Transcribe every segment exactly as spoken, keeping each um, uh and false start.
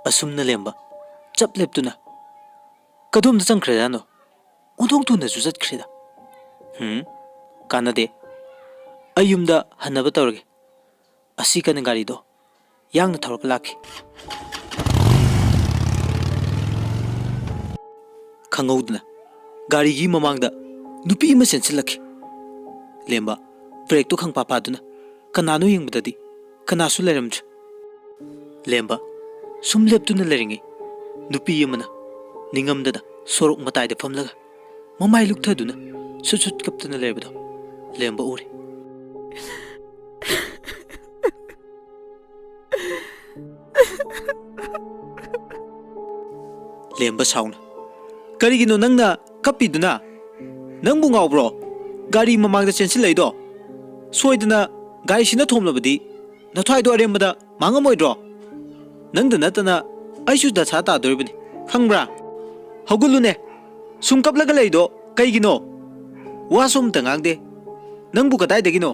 ꯑꯁꯨꯝꯅ ꯂꯦꯝꯕ ꯆꯞ ꯂꯦꯞꯇꯨꯅ ꯀꯗꯣꯝꯗ ꯆꯪꯈ꯭ꯔꯖꯥꯠꯅꯣ? ꯑꯣꯟꯊꯣꯛ ꯊꯨꯅꯁꯨ ꯆꯠꯈ꯭ꯔꯦꯗ꯫ ꯍꯨꯝ, ꯀꯥꯟꯅꯗꯦ꯫ ꯑꯩ ꯌꯨꯝꯗ ꯍꯟꯅꯕ ꯇꯧꯔꯒꯦ꯫ ꯑꯁꯤ ꯀꯟꯅ ꯒꯥꯔꯤꯗꯣ ꯌꯥꯡꯅ ꯊꯧꯔꯒ ꯂꯥꯛꯈꯤ꯫ ꯈꯪꯍꯧꯗꯅ ꯒꯥꯔꯤꯒꯤ ꯃꯃꯥꯡꯗ ꯅꯨꯄꯤ ꯑꯃ ꯆꯦꯟꯁꯤꯜꯂꯛꯈꯤ꯫ ꯂꯦꯝꯕ ꯕ꯭ꯔꯦꯛꯇꯣ ꯈꯪꯐꯥ ꯐꯥꯗꯨꯅ ꯀꯅꯥꯅꯣ ꯌꯦꯡꯕꯗꯗꯤ ꯀꯅꯥꯁꯨ ꯂꯩꯔꯝꯗ꯭ꯔꯦ꯫ ꯂꯦꯝꯕ ꯁꯨꯝ ꯂꯦꯞꯇꯨꯅ ꯂꯩꯔꯤꯉꯩ, ꯅꯨꯄꯤ ꯑꯃꯅ ꯅꯤꯡꯉꯝꯗꯅ ꯁꯣꯔꯣꯛ ꯃꯇꯥꯏꯗ ꯐꯝꯂꯒ ꯃꯃꯥꯏ ꯂꯨꯛꯊꯗꯨꯅ ꯁꯨꯠ ꯁꯨꯠ ꯀꯞꯇꯨꯅ ꯂꯩꯔꯕꯗꯣ ꯂꯦꯝꯕ ꯎꯔꯦ꯫ ꯂꯦꯝꯕ ꯁꯥꯎꯅ, "ꯀꯔꯤꯒꯤꯅꯣ ꯅꯪꯅ ꯀꯞꯄꯤꯗꯨꯅ? ꯅꯪꯕꯨ ꯉꯥꯎꯕ꯭ꯔꯣ? ꯒꯥꯔꯤ ꯃꯃꯥꯡꯗ ꯆꯦꯟꯁꯤꯜꯂꯛꯏꯗꯣ? ꯁꯣꯏꯗꯅ ꯒꯥꯔꯤꯁꯤꯅ ꯊꯣꯝꯂꯕꯗꯤ ꯅꯊ꯭ꯋꯥꯏꯗꯣ ꯑꯔꯦꯝꯕꯗ ꯃꯥꯡꯉꯝꯃꯣꯏꯗ꯭ꯔꯣ? ꯅꯪꯗ ꯅꯠꯇꯅ ꯑꯩꯁꯨ ꯗꯁꯥ ꯇꯥꯗꯣꯔꯤꯕꯅꯤ, ꯈꯪꯕ꯭ꯔꯥ? ꯍꯧꯒꯠꯂꯨꯅꯦ, ꯁꯨꯝ ꯀꯞꯂꯒ ꯂꯩꯗꯣ ꯀꯩꯒꯤꯅꯣ? ꯋꯥꯁꯨ ꯑꯝꯇ ꯉꯥꯡꯗꯦ꯫ ꯅꯪꯕꯨ ꯀꯗꯥꯏꯗꯒꯤꯅꯣ?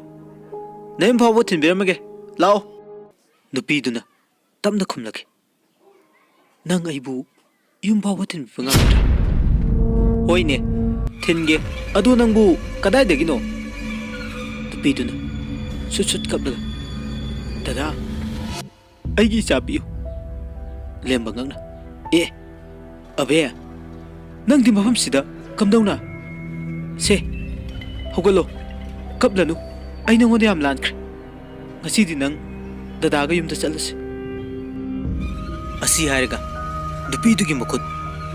ꯅꯌꯨꯝ ꯐꯥꯎꯕ ꯊꯤꯟꯕꯤꯔꯝꯃꯒꯦ, ꯂꯥꯛꯑꯣ꯫" ꯅꯨꯄꯤꯗꯨꯅ ꯇꯞꯅ ꯈꯨꯝꯂꯛꯈꯤ, "ꯅꯪ ꯑꯩꯕꯨ ꯌꯨꯝ ꯐꯥꯎꯕ ꯊꯤꯟꯕꯤꯕ ꯉꯝꯒꯗ꯭ꯔꯥ?" "ꯍꯣꯏꯅꯦ, ꯊꯤꯟꯒꯦ꯫ ꯑꯗꯣ ꯅꯪꯕꯨ ꯀꯗꯥꯏꯗꯒꯤꯅꯣ?" ꯅꯨꯄꯤꯗꯨꯅ ꯁꯨꯠ ꯁꯨꯠ ꯀꯞꯂꯒ, "ꯗꯗꯥ, ꯑꯩꯒꯤ ꯏꯆꯥ ꯄꯤꯌꯨ꯫" ꯂꯦꯝꯕ ꯉꯛꯅ, "ꯑꯦ, ꯑꯕꯦ, ꯅꯪꯗꯤ ꯃꯐꯝꯁꯤꯗ ꯀꯝꯗꯧꯅ? ꯁꯦ, ꯍꯧꯒꯠꯂꯣ, ꯀꯞꯂꯅꯨ꯫ ꯑꯩ ꯅꯉꯣꯟꯗ ꯌꯥꯝ ꯂꯥꯟꯈ꯭ꯔꯦ꯫ ꯉꯁꯤꯗꯤ ꯅꯪ ꯗꯗꯥꯒ ꯌꯨꯝꯗ ꯆꯠꯂꯁꯤ꯫" ꯑꯁꯤ ꯍꯥꯏꯔꯒ ꯅꯨꯄꯤꯗꯨꯒꯤ ꯃꯈꯨꯠ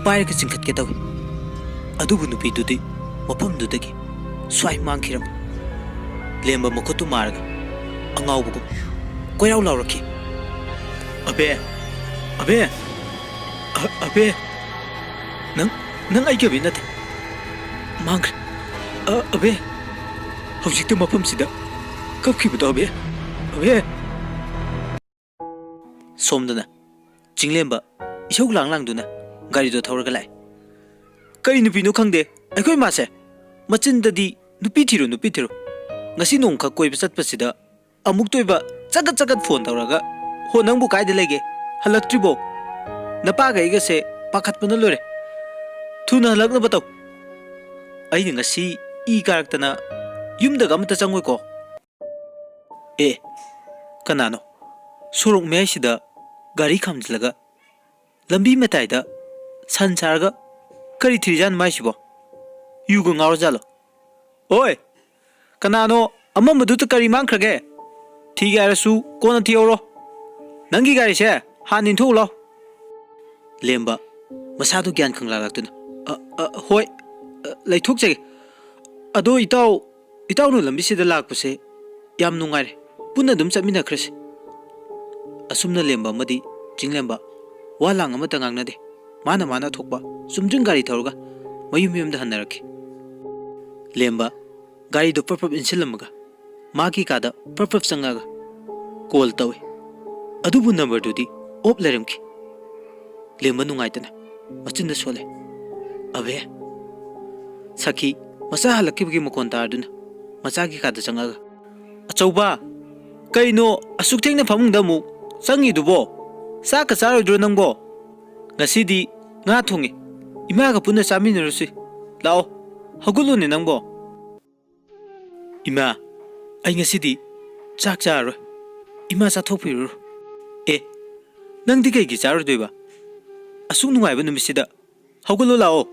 ꯄꯥꯏꯔꯒ ꯆꯤꯡꯈꯠꯀꯦ ꯇꯧꯏ꯫ ꯑꯗꯨꯕꯨ ꯅꯨꯄꯤꯗꯨꯗꯤ ꯃꯐꯝꯗꯨꯗꯒꯤ ꯁ꯭ꯋꯥꯏ ꯃꯥꯡꯈꯤꯔꯝꯃꯤ꯫ ꯂꯦꯝꯕ ꯃꯈꯨꯠꯇꯨ ꯃꯥꯔꯒ ꯑꯉꯥꯎꯕꯒꯨꯝ ꯀꯣꯏꯔꯥꯎ ꯂꯥꯎꯔꯛꯈꯤ, "ꯑꯕꯦ! ꯑꯕꯦ! ꯑ-, ꯑꯕꯦ! ꯅꯪ, ꯅꯪ ꯑꯩꯒꯤ ꯑꯕꯦ ꯅꯠꯇꯦ꯫ ꯃꯥꯡꯈ꯭ꯔꯦ꯫ ꯑ-, ꯑꯕꯦ! ꯍꯧꯖꯤꯛꯇ ꯃꯐꯝꯁꯤꯗ ꯀꯞꯈꯤꯕꯗꯣ, ꯑꯕꯦ! ꯑꯕꯦ!" ꯁꯣꯝꯗꯅ ꯆꯤꯡꯂꯦꯝꯕ ꯏꯁꯧ ꯂꯥꯡ ꯂꯥꯡꯗꯨꯅ ꯒꯥꯔꯤꯗꯣ ꯊꯧꯔꯒ ꯂꯥꯛꯑꯦ꯫ ꯀꯔꯤ ꯅꯨꯄꯤꯅꯣ ꯈꯪꯗꯦ, ꯑꯩꯈꯣꯏ ꯃꯥꯁꯦ ꯃꯆꯤꯟꯗꯗꯤ "ꯅꯨꯄꯤ ꯊꯤꯔꯣ, ꯅꯨꯄꯤ ꯊꯤꯔꯣ"꯫ ꯉꯁꯤ ꯅꯣꯡꯈꯛ ꯀꯣꯏꯕ ꯆꯠꯄꯁꯤꯗ ꯑꯃꯨꯛꯇ ꯑꯣꯏꯕ ꯆꯒꯠ ꯆꯒꯠ ꯐꯣꯟ ꯇꯧꯔꯒ, "ꯍꯣ, ꯅꯪꯕꯨ ꯀꯥꯏꯗ ꯂꯩꯒꯦ? ꯍꯜꯂꯛꯇ꯭ꯔꯤꯕꯣ?" ꯅꯄꯥꯒ ꯑꯩꯒꯁꯦ ꯄꯥꯈꯠꯄꯅ ꯂꯣꯏꯔꯦ꯫ ꯊꯨꯅ ꯍꯜꯂꯛꯅꯕ ꯇꯧ꯫ ꯑꯩꯅ ꯉꯁꯤ ꯏ ꯀꯥꯔꯛꯇꯅ ꯌꯨꯝꯗꯒ ꯑꯃꯇ ꯆꯪꯉꯣꯏꯀꯣ꯫ ꯑꯦ, ꯀꯅꯥꯅꯣ ꯁꯣꯔꯣꯛ ꯃꯌꯥꯏꯁꯤꯗ ꯒꯥꯔꯤ ꯈꯥꯝꯖꯤꯜꯂꯒ ꯂꯝꯕꯤ ꯃꯇꯥꯏꯗ ꯁꯟ ꯁꯥꯔꯒ ꯀꯔꯤ ꯊꯤꯔꯤꯖꯥꯠꯅꯣ ꯃꯥꯏꯁꯤꯕꯣ? ꯌꯨꯒ ꯉꯥꯎꯔꯖꯥꯠꯂꯣ? ꯑꯣꯏ, ꯀꯅꯥꯅꯣ ꯑꯃꯝꯕꯗꯨꯗ ꯀꯔꯤ ꯃꯥꯡꯈ꯭ꯔꯒꯦ? ꯊꯤꯒꯦ ꯍꯥꯏꯔꯁꯨ ꯀꯣꯟꯅ ꯊꯤꯍꯧꯔꯣ꯫ ꯅꯪꯒꯤ ꯒꯥꯔꯤꯁꯦ ꯍꯥꯟꯅ ꯏꯟꯊꯣꯛꯎ ꯂꯥꯎ꯫ ꯂꯦꯝꯕ, ꯃꯁꯥꯗꯨ ꯒ꯭ꯌꯥꯟ ꯈꯪꯂꯥ ꯂꯥꯛꯇꯨꯅ, "ꯑ, ꯑ, ꯍꯣꯏ, ꯑ, ꯂꯩꯊꯣꯛꯆꯒꯦ꯫ ꯑꯗꯣ ꯏꯇꯥꯎ, ꯏꯇꯥꯎꯅ ꯂꯝꯕꯤꯁꯤꯗ ꯂꯥꯛꯄꯁꯦ ꯌꯥꯝ ꯅꯨꯡꯉꯥꯏꯔꯦ꯫ ꯄꯨꯟꯅ ꯑꯗꯨꯝ ꯆꯠꯃꯤꯟꯅꯈ꯭ꯔꯁꯤ꯫" ꯑꯁꯨꯝꯅ ꯂꯦꯝꯕ ꯑꯃꯗꯤ ꯆꯤꯡꯂꯦꯝꯕ ꯋꯥ ꯂꯥꯡ ꯑꯃꯠꯇ ꯉꯥꯡꯅꯗꯦ꯫ ꯃꯥꯅ ꯃꯥꯅ ꯊꯣꯛꯄ ꯆꯨꯝꯗ꯭ꯔꯤꯡ ꯒꯥꯔꯤ ꯊꯧꯔꯒ ꯃꯌꯨꯝ ꯃꯌꯨꯝꯗ ꯍꯟꯅꯔꯛꯈꯤ꯫ ꯂꯦꯝꯕ ꯒꯥꯔꯤꯗꯨ ꯄ꯭ꯔꯞ ꯄ꯭ꯔꯞ ꯏꯟꯁꯤꯜꯂꯝꯃꯒ ꯃꯥꯒꯤ ꯀꯥꯗ ꯄ꯭ꯔꯞ ꯄ꯭ꯔꯞ ꯆꯪꯉꯒ ꯀꯣꯜ ꯇꯧꯏ꯫ ꯑꯗꯨꯕꯨ ꯅꯝꯕꯔꯗꯨꯗꯤ ꯑꯣꯞ ꯂꯩꯔꯝꯈꯤ꯫ ꯂꯦꯝꯕ ꯅꯨꯡꯉꯥꯏꯇꯅ ꯃꯆꯤꯟꯗ ꯁꯣꯜꯂꯦ, "ꯑꯕꯦ!" ꯁꯈꯤ ꯃꯆꯥ ꯍꯜꯂꯛꯈꯤꯕꯒꯤ ꯃꯈꯣꯟ ꯇꯥꯔꯗꯨꯅ ꯃꯆꯥꯒꯤ ꯀꯥꯗ ꯆꯪꯉꯒ, "ꯑꯆꯧꯕ, ꯀꯩꯅꯣ ꯑꯁꯨꯛ ꯊꯦꯡꯅ ꯐꯃꯨꯡꯗ ꯑꯃꯨꯛ ꯆꯪꯉꯤꯗꯨꯕꯣ? ꯆꯥꯛꯀ ꯆꯥꯔꯣꯏꯗ꯭ꯔꯣ ꯅꯪꯕꯣ? ꯉꯁꯤꯗꯤ ꯉꯥ ꯊꯣꯡꯉꯤ, ꯏꯃꯥꯒ ꯄꯨꯟꯅ ꯆꯥꯃꯤꯟꯅꯔꯨꯁꯤ꯫ ꯂꯥꯛꯑꯣ, ꯍꯧꯒꯠꯂꯨꯅꯦ ꯅꯪꯕꯣ꯫" "ꯏꯃꯥ, ꯑꯩ ꯉꯁꯤꯗꯤ ꯆꯥꯛ ꯆꯥꯔꯔꯣꯏ꯫ ꯏꯃꯥ ꯆꯥꯊꯣꯛꯄꯤꯔꯨꯔꯣ꯫" "ꯑꯦ, ꯅꯪꯗꯤ ꯀꯩꯒꯤ ꯆꯥꯔꯣꯏꯗꯣꯏꯕ? ꯑꯁꯨꯛ ꯅꯨꯡꯉꯥꯏꯕ ꯅꯨꯃꯤꯠꯁꯤꯗ ꯍꯧꯒꯠꯂꯣ ꯂꯥꯛꯑꯣ꯫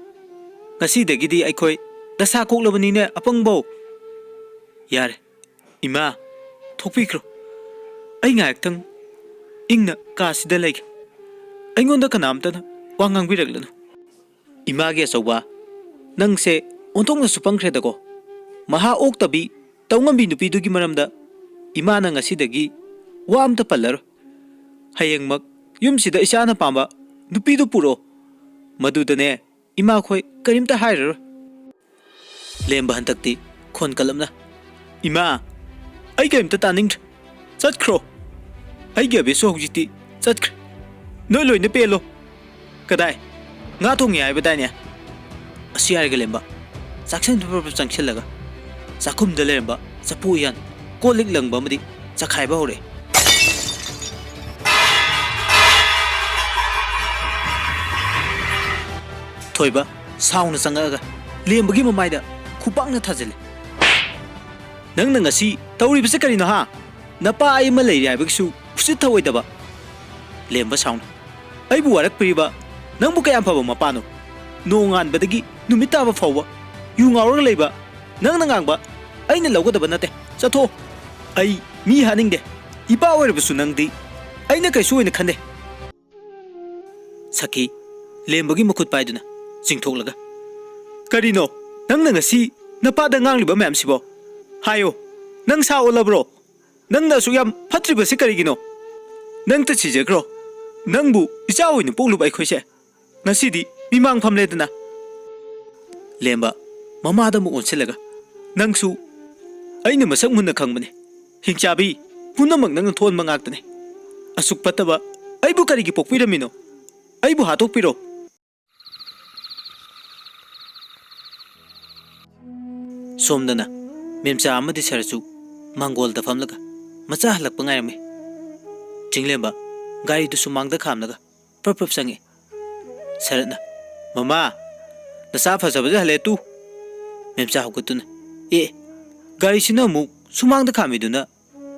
ꯉꯁꯤꯗꯒꯤꯗꯤ ꯑꯩꯈꯣꯏ ꯗꯁꯥ ꯀꯣꯛꯂꯕꯅꯤꯅꯦ ꯑꯄꯪꯕꯧ꯫" "ꯌꯥꯔꯦ, ꯏꯃꯥ, ꯊꯣꯛꯄꯤꯈ꯭ꯔꯣ꯫ ꯑꯩ ꯉꯥꯏꯍꯥꯛꯇꯪ ꯏꯪꯅ ꯀꯥꯁꯤꯗ ꯂꯩꯒꯦ꯫ ꯑꯩꯉꯣꯟꯗ ꯀꯅꯥꯝꯇꯅ ꯋꯥ ꯉꯥꯡꯕꯤꯔꯛꯂꯅꯨ꯫" "ꯏꯃꯥꯒꯤ ꯑꯆꯧꯕ, ꯅꯪꯁꯦ ꯑꯣꯟꯊꯣꯛꯅꯁꯨ ꯄꯪꯈ꯭ꯔꯦꯗꯀꯣ꯫ ꯃꯍꯥ ꯑꯣꯛꯇꯕꯤ ꯇꯧꯉꯝꯕꯤ ꯅꯨꯄꯤꯗꯨꯒꯤ ꯃꯔꯝꯗ ꯏꯃꯥꯅ ꯉꯁꯤꯗꯒꯤ ꯋꯥ ꯑꯝꯇ ꯄꯜꯂꯔꯣꯏ꯫ ꯍꯌꯦꯡꯃꯛ ꯌꯨꯝꯁꯤꯗ ꯏꯆꯥꯅ ꯄꯥꯝꯕ ꯅꯨꯄꯤꯗꯨ ꯄꯨꯔꯛꯑꯣ꯫ ꯃꯗꯨꯗꯅꯦ ꯏꯃꯥꯈꯣꯏ ꯀꯔꯤꯝꯇ ꯍꯥꯏꯔꯔꯣꯏ꯫" ꯂꯦꯝꯕ ꯍꯟꯗꯛꯇꯤ ꯈꯣꯟ ꯀꯜꯂꯞꯅ, "ꯏꯃꯥ, ꯑꯩ ꯀꯔꯤꯝꯇ ꯇꯥꯅꯤꯡꯗ꯭ꯔꯦ꯫ ꯆꯠꯈ꯭ꯔꯣ꯫ ꯑꯩꯒꯤ ꯑꯕꯦꯁꯁꯨ ꯍꯧꯖꯤꯛꯇꯤ ꯆꯠꯈ꯭ꯔꯦ꯫ ꯅꯣꯏ ꯂꯣꯏꯅ ꯄꯦꯜꯂꯣ꯫ ꯀꯗꯥꯏ? ꯉꯥ ꯊꯣꯡꯉꯦ ꯍꯥꯏꯕꯗꯥꯏꯅꯦ?" ꯑꯁꯤ ꯍꯥꯏꯔꯒ ꯂꯦꯝꯕ ꯆꯥꯛꯁꯪꯗ ꯄ꯭ꯔꯞ ꯄ꯭ꯔꯞ ꯆꯪꯁꯤꯜꯂꯒ ꯆꯥꯛꯈꯨꯝꯗ ꯂꯩꯔꯝꯕ ꯆꯐꯨ ꯎꯌꯥꯟ, ꯀꯣꯜ ꯂꯤꯛ ꯂꯪꯕ ꯑꯃꯗꯤ ꯆꯈꯥꯏꯕ ꯍꯧꯔꯛꯑꯦ꯫ ꯊꯣꯏꯕ ꯁꯥꯎꯅ ꯆꯪꯉꯛꯑꯒ ꯂꯦꯝꯕꯒꯤ ꯃꯃꯥꯏꯗ ꯈꯨꯄꯥꯛꯅ ꯊꯥꯖꯤꯜꯂꯤ꯫ "ꯅꯪꯅ ꯉꯁꯤ ꯇꯧꯔꯤꯕꯁꯤ ꯀꯔꯤꯅꯣ, ꯍꯥ? ꯅꯄꯥ ꯑꯩ ꯑꯃ ꯂꯩꯔꯤ ꯍꯥꯏꯕꯒꯤꯁꯨ ꯎꯁꯤꯠ ꯊꯑꯣꯏꯗꯕ?" ꯂꯦꯝꯕ ꯁꯥꯎꯅ, "ꯑꯩꯕꯨ ꯋꯥꯔꯛꯄꯤꯔꯤꯕ ꯅꯪꯕꯨ ꯀꯌꯥꯝ ꯐꯕ ꯃꯄꯥꯅꯣ? ꯅꯣꯡꯉꯥꯟꯕꯗꯒꯤ ꯅꯨꯃꯤꯠ ꯇꯥꯕ ꯐꯥꯎꯕ ꯌꯨ ꯉꯥꯎꯔꯒ ꯂꯩꯕ ꯅꯪꯅ ꯉꯥꯡꯕ ꯑꯩꯅ ꯂꯧꯒꯗꯕ ꯅꯠꯇꯦ꯫ ꯆꯠꯊꯣꯛꯑꯣ꯫ ꯑꯩ ꯃꯤ ꯍꯥꯠꯅꯤꯡꯗꯦ꯫ ꯏꯄꯥ ꯑꯣꯏꯔꯕꯁꯨ ꯅꯪꯗꯤ ꯑꯩꯅ ꯀꯩꯁꯨ ꯑꯣꯏꯅ ꯈꯟꯗꯦ꯫" ꯁꯈꯤ ꯂꯦꯝꯕꯒꯤ ꯃꯈꯨꯠ ꯄꯥꯏꯗꯨꯅ ꯆꯤꯡꯊꯣꯛꯂꯒ, "ꯀꯔꯤꯅꯣ ꯅꯪꯅ ꯉꯁꯤ ꯅꯄꯥꯗ ꯉꯥꯡꯂꯤꯕ ꯃꯌꯥꯝꯁꯤꯕꯣ? ꯍꯥꯏꯌꯣ, ꯅꯪ ꯁꯥ ꯑꯣꯜꯂꯕ꯭ꯔꯣ? ꯅꯪꯅ ꯑꯁꯨꯛ ꯌꯥꯝ ꯐꯠꯇ꯭ꯔꯤꯕꯁꯤ ꯀꯔꯤꯒꯤꯅꯣ? ꯅꯪꯇ ꯁꯤꯖꯈ꯭ꯔꯣ꯫ ꯅꯪꯕꯨ ꯏꯆꯥ ꯑꯣꯏꯅ ꯄꯣꯛꯂꯨꯕ ꯑꯩꯈꯣꯏꯁꯦ ꯉꯁꯤꯗꯤ ꯃꯤꯃꯥꯡ ꯐꯝꯂꯦꯗꯅ꯫" ꯂꯦꯝꯕ ꯃꯃꯥꯗ ꯑꯃꯨꯛ ꯑꯣꯟꯁꯤꯜꯂꯒ, "ꯅꯪꯁꯨ ꯑꯩꯅ ꯃꯁꯛ ꯃꯨꯟꯅ ꯈꯪꯕꯅꯤ꯫ ꯍꯤꯡꯆꯥꯕꯤ ꯄꯨꯝꯅꯃꯛ ꯅꯪꯅ ꯊꯣꯛꯍꯟꯕ ꯉꯥꯛꯇꯅꯤ꯫ ꯑꯁꯨꯛ ꯐꯠꯇꯕ ꯑꯩꯕꯨ ꯀꯔꯤꯒꯤ ꯄꯣꯛꯄꯤꯔꯝꯃꯤꯅꯣ? ꯑꯩꯕꯨ ꯍꯥꯠꯇꯣꯛꯄꯤꯔꯣ꯫" ꯁꯣꯝꯗꯅ ꯃꯦꯝꯆꯥ ꯑꯃꯗꯤ ꯁꯔꯠꯁꯨ ꯃꯥꯡꯒꯣꯜꯗ ꯐꯝꯂꯒ ꯃꯆꯥ ꯍꯜꯂꯛꯄ ꯉꯥꯏꯔꯝꯃꯤ꯫ ꯆꯤꯡꯂꯦꯝꯕ ꯒꯥꯔꯤꯗꯨ ꯁꯨꯃꯥꯡꯗ ꯈꯥꯝꯂꯒ ꯄ꯭ꯔꯞ ꯄ꯭ꯔꯞ ꯆꯪꯉꯤ꯫ ꯁꯔꯠꯅ, "ꯃꯃꯥ, ꯅꯆꯥ ꯐꯖꯕꯁꯦ ꯍꯜꯂꯦ ꯇꯨ꯫" ꯃꯦꯝꯆꯥ ꯍꯧꯒꯠꯇꯨꯅ, "ꯑꯦ, ꯒꯥꯔꯤꯁꯤꯅ ꯑꯃꯨꯛ ꯁꯨꯃꯥꯡꯗ ꯈꯥꯝꯃꯤꯗꯨꯅ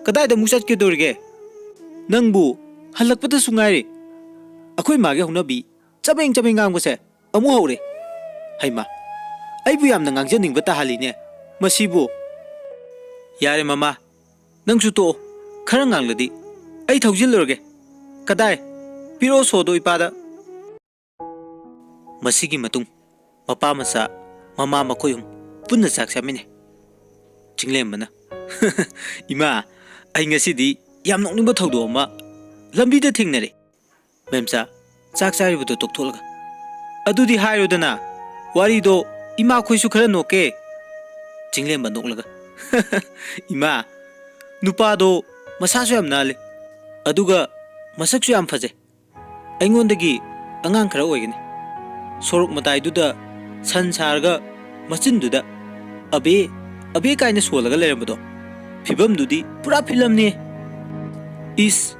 ꯀꯗꯥꯏꯗ ꯑꯃꯨꯛ ꯆꯠꯀꯗꯧꯔꯤꯒꯦ? ꯅꯪꯕꯨ ꯍꯜꯂꯛꯄꯗꯁꯨ ꯉꯥꯏꯔꯤ꯫ ꯑꯩꯈꯣꯏ ꯃꯥꯒꯤ ꯍꯧꯅꯕꯤ ꯆꯕꯦꯡ ꯆꯕꯦꯡ ꯉꯥꯡꯕꯁꯦ ꯑꯃꯨꯛ ꯍꯧꯔꯦ꯫ ꯍꯩꯃꯥ, ꯑꯩꯕꯨ ꯌꯥꯝꯅ ꯉꯥꯡꯖꯅꯤꯡꯕ ꯇꯥꯍꯜꯂꯤꯅꯦ ꯃꯁꯤꯕꯨ꯫" "ꯌꯥꯔꯦ ꯃꯃꯥ, ꯅꯪꯁꯨ ꯇꯣꯛꯑꯣ꯫ ꯈꯔ ꯉꯥꯡꯂꯗꯤ ꯑꯩ ꯊꯧꯖꯤꯜꯂꯨꯔꯒꯦ꯫ ꯀꯗꯥꯏ? ꯄꯤꯔꯛꯑꯣ ꯁꯣꯗꯣ ꯏꯄꯥꯗ꯫" ꯃꯁꯤꯒꯤ ꯃꯇꯨꯡ ꯃꯄꯥ ꯃꯆꯥ, ꯃꯃꯥ ꯃꯈꯣꯏ ꯑꯍꯨꯝ ꯄꯨꯟꯅ ꯆꯥꯛ ꯆꯥꯃꯤꯟꯅꯩ꯫ ꯆꯤꯡꯂꯦꯝꯕꯅ, "ꯏꯃꯥ, ꯑꯩ ꯉꯁꯤꯗꯤ ꯌꯥꯝ ꯅꯣꯛꯅꯤꯡꯕ ꯊꯧꯗꯣꯛ ꯑꯃ ꯂꯝꯕꯤꯗ ꯊꯦꯡꯅꯔꯦ꯫" ꯃꯦꯝꯆꯥ ꯆꯥꯛ ꯆꯥꯔꯤꯕꯗꯨ ꯇꯣꯛꯊꯣꯛꯂꯒ, "ꯑꯗꯨꯗꯤ ꯍꯥꯏꯔꯣꯗꯅ, ꯋꯥꯔꯤꯗꯣ ꯏꯃꯥꯈꯣꯏꯁꯨ ꯈꯔ ꯅꯣꯛꯀꯦ꯫" ꯆꯤꯡꯂꯦꯝꯕ ꯅꯣꯛꯂꯒ, "ꯏꯃꯥ, ꯅꯨꯄꯥꯗꯣ ꯃꯁꯥꯁꯨ ꯌꯥꯝ ꯅꯥꯜꯂꯤ, ꯑꯗꯨꯒ ꯃꯁꯛꯁꯨ ꯌꯥꯝ ꯐꯖꯩ꯫ ꯑꯩꯉꯣꯟꯗꯒꯤ ꯑꯉꯥꯡ ꯈꯔ ꯑꯣꯏꯒꯅꯤ꯫ ꯁꯣꯔꯣꯛ ꯃꯇꯥꯏꯗꯨꯗ ꯁꯟ ꯁꯥꯔꯒ ꯃꯆꯤꯟꯗꯨꯗ 'ꯑꯕꯦ, ꯑꯕꯦ' ꯀꯥꯏꯅ ꯁꯣꯜꯂꯒ ꯂꯩꯔꯝꯕꯗꯣ꯫ ꯐꯤꯕꯝꯗꯨꯗꯤ ꯄꯨꯔꯥ ꯐꯤꯂꯝꯅꯤ꯫" "ꯏꯁ,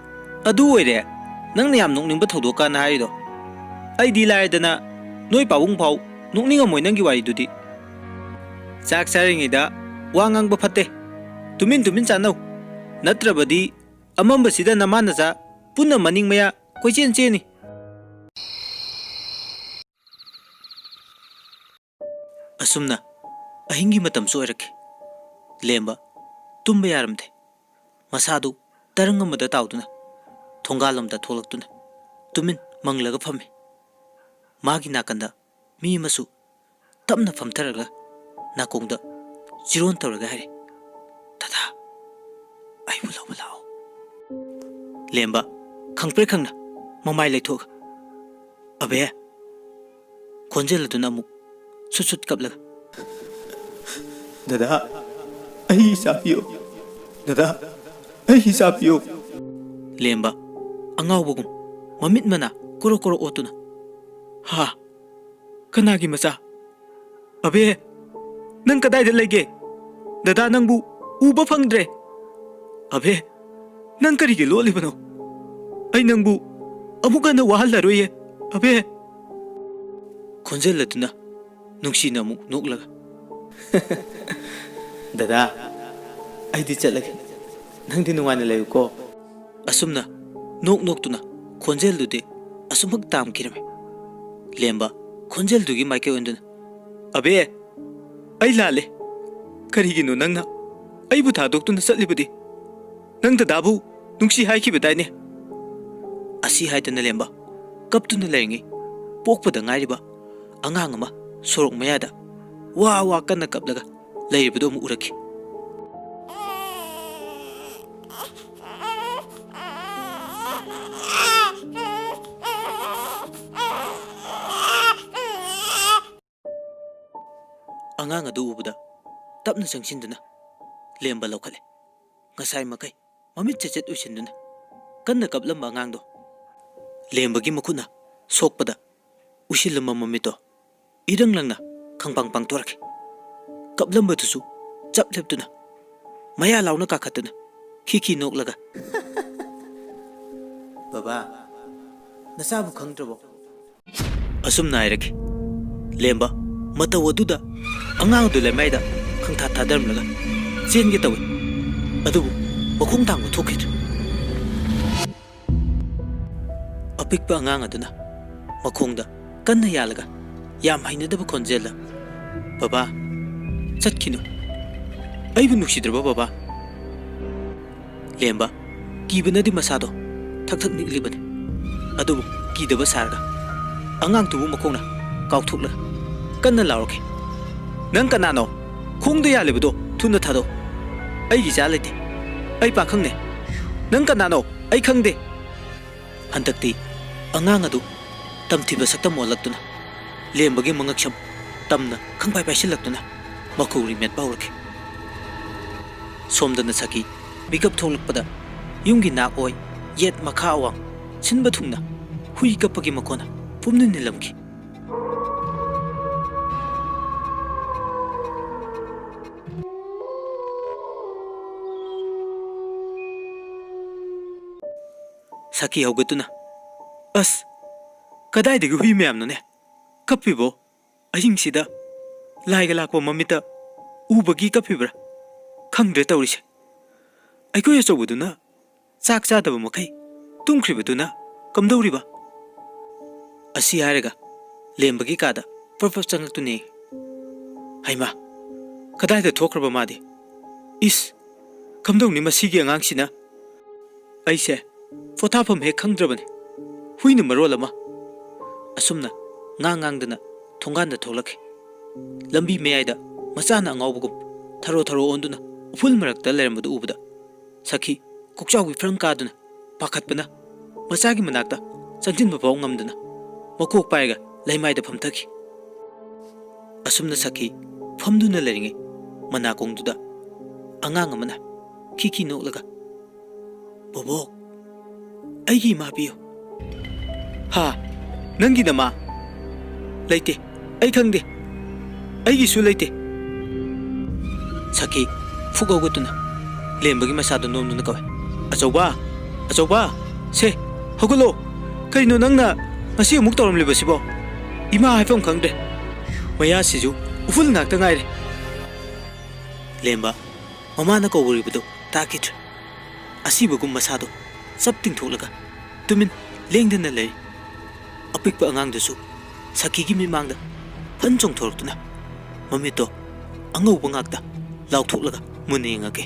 ꯑꯗꯨ ꯑꯣꯏꯔꯦ ꯅꯪꯅ ꯌꯥꯝ ꯅꯣꯛꯅꯤꯡꯕ ꯊꯧꯗꯣꯛ ꯀꯥꯟꯅ ꯍꯥꯏꯔꯤꯗꯣ꯫ ꯑꯩꯗꯤ ꯂꯥꯏꯔꯗꯅ ꯅꯣꯏ ꯄꯥꯕꯨꯡ ꯐꯥꯎ ꯅꯣꯛꯅꯤꯡꯉꯝꯃꯣꯏ ꯅꯪꯒꯤ ꯋꯥꯔꯤꯗꯨꯗꯤ꯫ ꯆꯥꯛ ꯆꯥꯔꯤꯉꯩꯗ ꯋꯥ ꯉꯥꯡꯕ ꯐꯠꯇꯦ꯫ ꯇꯨꯃꯤꯟ ꯇꯨꯃꯤꯟ ꯆꯥꯅꯧ꯫ ꯅꯠꯇ꯭ꯔꯕꯗꯤ ꯑꯃꯝꯕꯁꯤꯗ ꯅꯃꯥ ꯅꯆꯥ ꯄꯨꯟꯅ ꯃꯅꯤꯡ ꯃꯌꯥ ꯀꯣꯏꯆꯦꯟ ꯆꯦꯟꯅꯤ꯫ ꯑꯁꯨꯝꯅ ꯑꯍꯤꯡꯒꯤ ꯃꯇꯝꯁꯨ ꯑꯣꯏꯔꯛꯈꯤ꯫ ꯂꯦꯝꯕ ꯇꯨꯝꯕ ꯌꯥꯔꯝꯗꯦ꯫ ꯃꯁꯥꯗꯨ ꯇꯔꯪ ꯑꯃꯗ ꯇꯥꯎꯗꯨꯅ ꯊꯣꯡꯒꯥꯜꯂꯣꯝꯗ ꯊꯣꯛꯂꯛꯇꯨꯅ ꯇꯨꯃꯤꯟ ꯃꯪꯂꯒ ꯐꯝꯃꯤ꯫ ꯃꯥꯒꯤ ꯅꯥꯀꯟꯗ ꯃꯤ ꯑꯃꯁꯨ ꯇꯞꯅ ꯐꯝꯊꯔꯒ ꯅꯥꯀꯣꯡꯗ ꯆꯤꯔꯣꯟ ꯇꯧꯔꯒ ꯍꯥꯏꯔꯦ, "ꯗꯗꯥ, ꯑꯩꯕꯨ ꯂꯧꯕ ꯂꯥꯛꯑꯣ꯫" ꯂꯦꯝꯕ ꯈꯪꯄ꯭ꯔꯦꯛ ꯈꯪꯅ ꯃꯃꯥꯏ ꯂꯩꯊꯣꯛꯑꯒ, "ꯑꯕꯦ!" ꯈꯣꯟꯖꯦꯜ ꯑꯗꯨꯅ ꯑꯃꯨꯛ ꯁꯨꯠ ꯁꯨꯠ ꯀꯞꯂꯒ, "ꯗꯗꯥ, ꯑꯩ ꯏꯆꯥ ꯄꯤꯌꯨ꯫ ꯗꯗꯥ, ꯑꯩ ꯏꯆꯥ ꯄꯤꯌꯨ꯫" ꯂꯦꯝꯕ ꯑꯉꯥꯎꯕꯒꯨꯝ ꯃꯃꯤꯠ ꯃꯅꯥ ꯀꯣꯔꯣ ꯀꯣꯔꯣ ꯑꯣꯠꯇꯨꯅ, "ꯍꯥ? ꯀꯅꯥꯒꯤ ꯃꯆꯥ? ꯑꯕꯦ, ꯅꯪ ꯀꯗꯥꯏꯗ ꯂꯩꯒꯦ? ꯗꯗꯥ ꯅꯪꯕꯨ ꯎꯕ ꯐꯪꯗ꯭ꯔꯦ꯫ ꯑꯕꯦ, ꯅꯪ ꯀꯔꯤꯒꯤ ꯂꯣꯠꯂꯤꯕꯅꯣ? ꯑꯩ ꯅꯪꯕꯨ ꯑꯃꯨꯛ ꯍꯟꯅ ꯋꯥꯍꯜꯂꯔꯣꯏꯌꯦ, ꯑꯕꯦ꯫" ꯈꯣꯟꯖꯦꯜ ꯑꯗꯨꯅ ꯅꯨꯡꯁꯤꯅ ꯑꯃꯨꯛ ꯅꯣꯛꯂꯒ, "ꯗꯗꯥ, ꯑꯩꯗꯤ ꯆꯠꯂꯒꯦ꯫ ꯅꯪꯗꯤ ꯅꯨꯡꯉꯥꯏꯅ ꯂꯩꯌꯨꯀꯣ꯫" ꯑꯁꯨꯝꯅ ꯅꯣꯛ ꯅꯣꯛꯇꯨꯅ ꯈꯣꯟꯖꯦꯜꯗꯨꯗꯤ ꯑꯁꯨꯝꯃꯛ ꯇꯥꯝꯈꯤꯔꯝꯃꯤ꯫ ꯂꯦꯝꯕ ꯈꯣꯟꯖꯦꯜꯗꯨꯒꯤ ꯃꯥꯏꯀꯩ ꯑꯣꯟꯗꯨꯅ, "ꯑꯕꯦ, ꯑꯩ ꯂꯥꯜꯂꯦ꯫ ꯀꯔꯤꯒꯤꯅꯣ ꯅꯪꯅ ꯑꯩꯕꯨ ꯊꯥꯗꯣꯛꯇꯨꯅ ꯆꯠꯂꯤꯕꯗꯤ? ꯅꯪ ꯗꯗꯥꯕꯨ ꯅꯨꯡꯁꯤ ꯍꯥꯏꯈꯤꯕꯗꯥꯏꯅꯦ?" ꯑꯁꯤ ꯍꯥꯏꯗꯅ ꯂꯦꯝꯕ ꯀꯞꯇꯨꯅ ꯂꯩꯔꯤꯉꯩ, ꯄꯣꯛꯄꯗ ꯉꯥꯏꯔꯤꯕ ꯑꯉꯥꯡ ꯑꯃ ꯁꯣꯔꯣꯛ ꯃꯌꯥꯗ ꯋꯥ ꯋꯥ ꯀꯟꯅ ꯀꯞꯂꯒ ꯂꯩꯔꯤꯕꯗꯨ ꯑꯃꯨꯛ ꯎꯔꯛꯈꯤ꯫ ꯑꯉꯥꯡ ꯑꯗꯨ ꯎꯕꯗ ꯇꯞꯅ ꯆꯪꯁꯤꯟꯗꯨꯅ ꯂꯦꯝꯕ ꯂꯧꯈꯠꯂꯦ꯫ ꯉꯁꯥꯏ ꯃꯈꯩ ꯃꯃꯤꯠ ꯆꯦꯠ ꯆꯦꯠ ꯎꯏꯁꯤꯟꯗꯨꯅ ꯀꯟꯅ ꯀꯞꯂꯝꯕ ꯑꯉꯥꯡꯗꯣ, ꯂꯦꯝꯕꯒꯤ ꯃꯈꯨꯠꯅ ꯁꯣꯛꯄꯗ ꯎꯏꯁꯤꯜꯂꯝꯕ ꯃꯃꯤꯠꯇꯣ ꯏꯔꯪ ꯂꯪꯅ ꯈꯪꯄꯥꯡ ꯄꯥꯡꯊꯣꯔꯛꯈꯤ꯫ ꯀꯞꯂꯝꯕꯗꯨꯁꯨ ꯆꯞ ꯂꯦꯞꯇꯨꯅ ꯃꯌꯥ ꯂꯥꯎꯅ ꯀꯥꯈꯠꯇꯨꯅ ꯈꯤ ꯈꯤ ꯅꯣꯛꯂꯒ, "ꯕꯕꯥ, ꯅꯆꯥꯕꯨ ꯈꯪꯗ꯭ꯔꯕꯣ?" ꯑꯁꯨꯝꯅ ꯍꯥꯏꯔꯛꯈꯤ꯫ ꯂꯦꯝꯕ ꯃꯇꯧ ꯑꯗꯨꯗ ꯑꯉꯥꯡ ꯑꯗꯨ ꯂꯩꯃꯥꯏꯗ ꯈꯪꯊꯥ ꯊꯥꯗꯔꯝꯂꯒ ꯆꯦꯟꯒꯦ ꯇꯧꯏ꯫ ꯑꯗꯨꯕꯨ ꯃꯈꯣꯡ ꯊꯥꯡꯕ ꯊꯣꯛꯈꯤꯗ꯭ꯔꯦ꯫ ꯑꯄꯤꯛꯄ ꯑꯉꯥꯡ ꯑꯗꯨꯅ ꯃꯈꯣꯡꯗ ꯀꯟꯅ ꯌꯥꯜꯂꯒ ꯌꯥꯝ ꯍꯩꯅꯗꯕ ꯈꯣꯟꯖꯦꯜꯗ, "ꯕꯕꯥ, ꯆꯠꯈꯤꯅꯨ꯫ ꯑꯩꯕꯨ ꯅꯨꯡꯁꯤꯗ꯭ꯔꯕ ꯕꯕꯥ?" ꯂꯦꯝꯕ ꯀꯤꯕꯅꯗꯤ ꯃꯁꯥꯗꯣ ꯊꯛ ꯊꯛ ꯅꯤꯛꯂꯤꯕꯅꯤ꯫ ꯑꯗꯨꯕꯨ ꯀꯤꯗꯕ ꯁꯥꯔꯒ ꯑꯉꯥꯡꯗꯨꯕꯨ ꯃꯈꯣꯡꯅ ꯀꯥꯎꯊꯣꯛꯂꯒ ꯀꯟꯅ ꯂꯥꯎꯔꯛꯈꯤ, "ꯅꯪ ꯀꯅꯥꯅꯣ? ꯈꯣꯡꯗ ꯌꯥꯜꯂꯤꯕꯗꯣ ꯊꯨꯅ ꯊꯥꯗꯣꯛ꯫ ꯑꯩꯒꯤ ꯏꯆꯥ ꯂꯩꯇꯦ꯫ ꯑꯩ ꯄꯥꯈꯪꯅꯦ꯫ ꯅꯪ ꯀꯅꯥꯅꯣ? ꯑꯩ ꯈꯪꯗꯦ꯫" ꯍꯟꯗꯛꯇꯤ ꯑꯉꯥꯡ ꯑꯗꯨ ꯇꯝꯊꯤꯕ ꯁꯛꯇꯝ ꯑꯣꯜꯂꯛꯇꯨꯅ ꯂꯦꯝꯕꯒꯤ ꯃꯉꯛꯁꯝ ꯇꯝꯅ ꯈꯪꯄꯥꯏ ꯄꯥꯏꯁꯤꯜꯂꯛꯇꯨꯅ ꯃꯈꯧꯔꯤ ꯃꯦꯠꯄ ꯍꯧꯔꯛꯈꯤ꯫ ꯁꯣꯝꯗꯅ ꯁꯈꯤ ꯃꯤꯀꯞ ꯊꯣꯛꯂꯛꯄꯗ ꯌꯨꯝꯒꯤ ꯅꯥꯛ ꯑꯣꯏ, ꯌꯦꯠ ꯃꯈꯥ ꯑꯋꯥꯡ ꯁꯤꯟꯕ ꯊꯨꯡꯅ ꯍꯨꯏ ꯀꯞꯄꯒꯤ ꯃꯈꯣꯟꯅ ꯄꯨꯝꯅ ꯅꯤꯜꯂꯝꯈꯤ꯫ ꯁꯈꯤ ꯍꯧꯒꯠꯇꯨꯅ, "ꯑꯁ, ꯀꯗꯥꯏꯗꯒꯤ ꯍꯨꯏ ꯃꯌꯥꯝꯅꯣꯅꯦ ꯀꯞꯄꯤꯕꯣ? ꯑꯍꯤꯡꯁꯤꯗ ꯂꯥꯏꯒ ꯂꯥꯛꯄ ꯃꯃꯤꯠꯇ ꯎꯕꯒꯤ ꯀꯞꯄꯤꯕ꯭ꯔꯥ? ꯈꯪꯗ꯭ꯔꯦ ꯇꯧꯔꯤꯁꯦ꯫ ꯑꯩꯈꯣꯏ ꯑꯆꯧꯕꯗꯨꯅ ꯆꯥꯛ ꯆꯥꯗꯕ ꯃꯈꯩ ꯇꯨꯝꯈ꯭ꯔꯤꯕꯗꯨꯅ ꯀꯝꯗꯧꯔꯤꯕ?" ꯑꯁꯤ ꯍꯥꯏꯔꯒ ꯂꯦꯝꯕꯒꯤ ꯀꯥꯗ ꯄ꯭ꯔꯞ ꯄ꯭ꯔꯞ ꯆꯪꯉꯛꯇꯨꯅꯦ꯫ ꯍꯩꯃꯥ, ꯀꯗꯥꯏꯗ ꯊꯣꯛꯈ꯭ꯔꯕ ꯃꯥꯗꯤ? ꯏꯁ, ꯀꯝꯗꯧꯅꯤ ꯃꯁꯤꯒꯤ ꯑꯉꯥꯡꯁꯤꯅ? ꯑꯩꯁꯦ ꯄꯣꯊꯥꯐꯝ ꯍꯦꯛ ꯈꯪꯗ꯭ꯔꯕꯅꯤ꯫ ꯍꯨꯏꯅ ꯃꯔꯣꯜ ꯑꯃ꯫ ꯑꯁꯨꯝꯅ ꯉꯥꯡ ꯉꯥꯡꯗꯅ ꯊꯣꯡꯒꯥꯟꯗ ꯊꯣꯛꯂꯛꯈꯤ꯫ ꯂꯝꯕꯤ ꯃꯌꯥꯏꯗ ꯃꯆꯥꯅ ꯑꯉꯥꯎꯕꯒꯨꯝ ꯊꯔꯣ ꯊꯔꯣ ꯑꯣꯟꯗꯨꯅ ꯎꯐꯨꯜ ꯃꯔꯛꯇ ꯂꯩꯔꯝꯕꯗꯨ ꯎꯕꯗ ꯁꯈꯤ ꯀꯣꯛꯆꯥꯎꯕꯤ ꯐ꯭ꯔꯝ ꯀꯥꯗꯨꯅ ꯄꯥꯈꯠꯄꯅ ꯃꯆꯥꯒꯤ ꯃꯅꯥꯛꯇ ꯆꯪꯁꯤꯟꯕ ꯐꯥꯎ ꯉꯝꯗꯅ ꯃꯀꯣꯛ ꯄꯥꯏꯔꯒ ꯂꯩꯃꯥꯏꯗ ꯐꯝꯊꯈꯤ꯫ ꯑꯁꯨꯝꯅ ꯁꯈꯤ ꯐꯝꯗꯨꯅ ꯂꯩꯔꯤꯉꯩ ꯃꯅꯥꯀꯣꯡꯗꯨꯗ ꯑꯉꯥꯡ ꯑꯃꯅ ꯈꯤꯈꯤ ꯅꯣꯛꯂꯒ, "ꯕꯣꯕꯣꯛ, ꯑꯩꯒꯤ ꯏꯃꯥ ꯄꯤꯌꯨ꯫" "ꯍꯥ? ꯅꯪꯒꯤ ꯅꯃꯥ?" "ꯂꯩꯇꯦ, ꯑꯩ ꯈꯪꯗꯦ, ꯑꯩꯒꯤꯁꯨ ꯂꯩꯇꯦ꯫" ꯁꯈꯤ ꯐꯨꯛ ꯍꯧꯒꯠꯇꯨꯅ ꯂꯦꯝꯕꯒꯤ ꯃꯁꯥꯗꯨ ꯅꯣꯝꯗꯨꯅ ꯀꯧꯏ, "ꯑꯆꯧꯕ! ꯑꯆꯧꯕ! ꯁꯦ, ꯍꯧꯒꯠꯂꯣ! ꯀꯔꯤꯅꯣ ꯅꯪꯅ ꯉꯁꯤ ꯑꯃꯨꯛ ꯇꯧꯔꯝꯂꯤꯕꯁꯤꯕꯣ?" ꯏꯃꯥ ꯍꯥꯏꯐꯝ ꯈꯪꯗ꯭ꯔꯦ꯫ ꯃꯌꯥꯁꯤꯁꯨ ꯎꯐꯨꯜ ꯉꯥꯛꯇ ꯉꯥꯏꯔꯦ꯫ ꯂꯦꯝꯕ ꯃꯃꯥꯅ ꯀꯧꯔꯤꯕꯗꯨ ꯇꯥꯈꯤꯗ꯭ꯔꯦ꯫ ꯑꯁꯤꯕꯒꯨꯝ ꯃꯁꯥꯗꯣ ꯆꯞ ꯇꯤꯡꯊꯣꯛꯂꯒ ꯇꯨꯃꯤꯟ ꯂꯦꯡꯗꯅ ꯂꯩꯔꯤ꯫ ꯑꯄꯤꯛꯄ ꯑꯉꯥꯡꯗꯨꯁꯨ ꯁꯈꯤꯒꯤ ꯃꯤꯠꯃꯥꯡꯗ ꯐꯟ ꯆꯣꯡꯊꯣꯔꯛꯇꯨꯅ ꯃꯃꯤꯠꯇꯣ ꯑꯉꯧꯕ ꯉꯥꯛꯇ ꯂꯥꯎꯊꯣꯛꯂꯒ ꯃꯨꯟꯅ ꯌꯦꯡꯉꯛꯀꯦ꯫